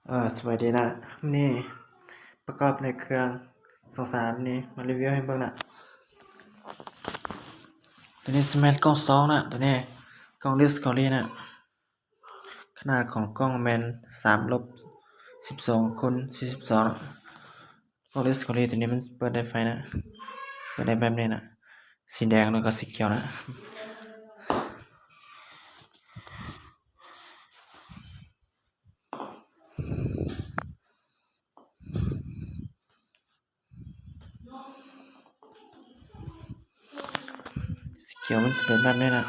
ເອີ ສະບາຍດີນະ. ມື້ນີ້ປະກອບໃນເຄື່ອງສອງສາມນີ້ ມາຣີວິວໃຫ້ເບິ່ງນະ. ໂຕນີ້ຊິແມ່ນກ່ອງຊອງນະ, ໂຕນີ້ກ່ອງດິສຄັບເວີຣີນະ. ຂະໜາດຂອງກ່ອງແມ່ນສາມລົບສິບສອງຄູນສີ່ສິບສອງນະ. ກ່ອງດິສຄັບເວີຣີໂຕນີ້ມັນເປີດໄດ້ໄຟນະ, ເປີດໄດ້ແບບນີ້ນະ, ສີແດງແລ້ວກໍສີຂຽວນະ. ສີຂຽວມັນຊິເປັນແບບນີ້ນະ.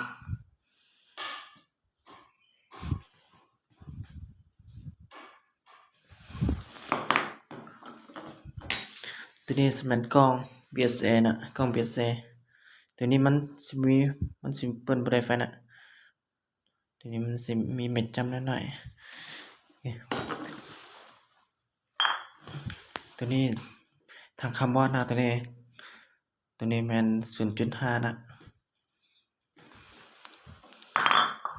ໂຕນີ້ຊິແມ່ນກ່ອງບີເອສເອນະ, ກ່ອງບີເອສເອ. ໂຕນີ້ມັນຊິມີ, ມັນຊິເປີດບໍ່ໄດ້ໄຟນະ. ໂຕນີ້ມັນຊິມີເມັດຈ້ຳໜ້ອຍໆ. ໂຕນີ້ຖັງຄາບອນນະ, ໂຕນີ້ ໂຕນີ້ແມ່ນສູນຈຸດຫ້ານະ.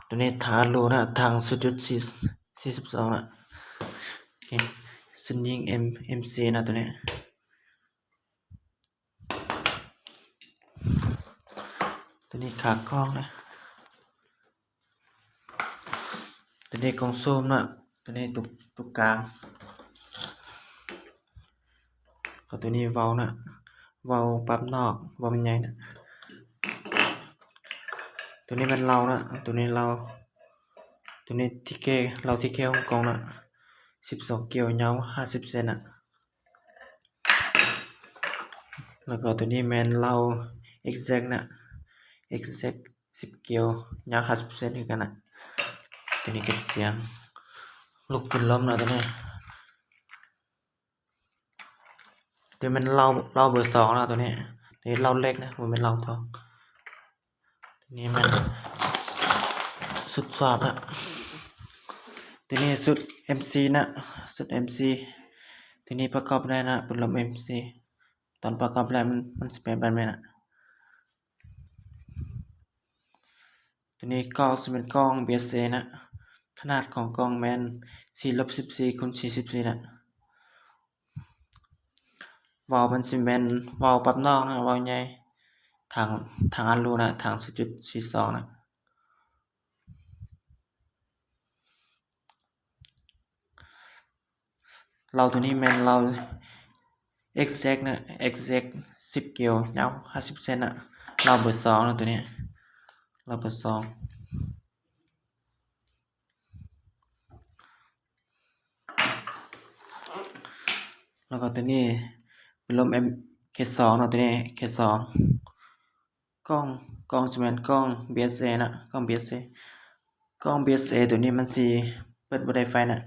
ໂຕນີ້ຖັງອາລູນະ, ຖັງສູນຈຸດສີ່ສິບສອງນະ. ໂອເຄ ຊຸດຍິງເອັມ ເອັມຊີນະໂຕນີ້. ໂຕນີ້ຂາກອງນະ. ໂຕນີ້ກ່ອງຊູມນະ, ໂຕນີ້ຕຸກ ຕຸກກາງ. ກໍໂຕນີ້ເຫວີນະ, ເຫວີປັບນອກ, ເຫວີໃຫຍ່ນະ. ໂຕນີ້ແມ່ນເລົານະ, ໂຕນີ້ເລົາ, ໂຕນີ້ທີເຄ, ເລົາທີເຄຂອງກ່ອງນະ, ສິບສອງກຽວ, ຍາວຫ້າສິບເຊັນນະ. ແລ້ວກໍໂຕນີ້ແມ່ນເລົາເອັກແຊັກນະ, ເອັກແຊັກສິບກຽວ, ຍາວຫ້າສິບເຊັນຄືກັນນະ. ໂຕນີ້ເກັບສຽງລູກປືນລົມນະໂຕນີ້. ໂຕນີ້ແມ່ນເລົາ, ເລົາເບີສອງນະໂຕນີ້. ໂຕນີ້ເລົາເລັກນະ, ບໍ່ແມ່ນເລົາທອງ. ໂຕນີ້ແມ່ນຊຸດຊອບນະ. ໂຕນີ້ຊຸດເອັມຊີນະ, ຊຸດເອັມຊີ. ໂຕນີ້ປະກອບໄດ້ນະ, ເປັນລົມເອັມຊີ. ຕອນປະກອບແລ້ວມັນ, ມັນຊິເປັນແບບນີ້ນະ. ໂຕນີ້ກ່ອງຊິເປັນກ່ອງບີເອສເອນະ, ຂະໜາດຂອງກ່ອງແມ່ນສີ່ລົບສິບສີ່ຄູນສີ່ສິບສີ່ນະ. ເຫວີມັນຊິແມ່ນເຫວີປັບນອກນະ, ເຫວີໃຫຍ່, ຖັງ, ຖັງອາລູນະ, ຖັງສູນຈຸດສີ່ສອງນະ. ເລົາໂຕນີ້ແມ່ນເລົາເອັກແຊັກນະ, ເອັກແຊັກສິບກຽວ, ຍາວຫ້າສິບເຊັນນະ. ເລົາເບີສອງນະໂຕນີ້, ເລົາເບີສອງ. ແລ້ວກໍໂຕນີ້ເປັນລົມເອັມ ເຄສອງເນາະ, ໂຕນີ້ເຄສອງ. ກ່ອງ, ກ່ອງຊິແມ່ນກ່ອງບີເອສເອນະ, ກ່ອງບີເອສເອ. ກ່ອງບີເອສເອໂຕນີ້ມັນຊິເປີດບໍ່ໄດ້ໄຟນະ.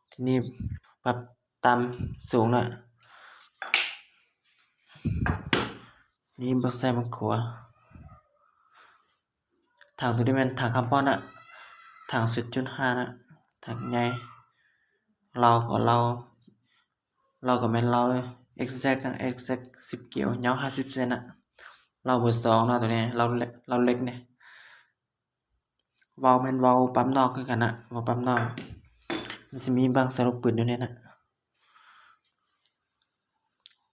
ໂຕນີ້ປັບຕ່ຳສູງນະ. ນີ້ບໍ່ໃສ່ມັນຂົວ. ຖັງໂຕນີ້ແມ່ນຖັງຄາບອນນະ, ຖັງສູນຈຸດຫ້ານະ, ຖັງໃຫຍ່. ເລົາກໍເລົາ, ເລົາກໍແມ່ນເລົາເອັກແຊັກນະ, ເອັກແຊັກສິບກຽວ, ຍາວຫ້າສິບເຊັນນະ. ເລົາເບີສອງເນາະ, ໂຕນີ້ເລົາເລັກ, ເລົາເລັກນີ້. ເຫວີແມ່ນເຫວີປັບນອກຄືກັນນະ, ເຫວີປັບນອກ. ມັນຊິມີບັ້ງໃສ່ລູກປືນຢູ່ນີ້ນະ.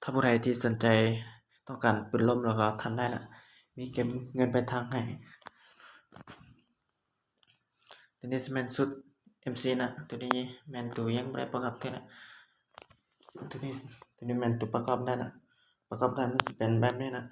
ຖ້າຜູ້ໃດທີ່ສົນໃຈຕ້ອງການປືນລົມແລ້ວກໍທັນໄດ້ນະ, ມີເກັບເງິນປາຍທາງໃຫ້. ໂຕນີ້ຊິແມ່ນຊຸດເອັມຊີນະ, ໂຕນີ້ແມ່ນໂຕຍັງບໍ່ໄດ້ປະກອບເທື່ອນະ. ໂຕນີ້, ໂຕນີ້ແມ່ນໂຕປະກອບໄດ້ນະ, ປະກອບໄດ້ມັນຊິເປັນແບບນີ້ນະ.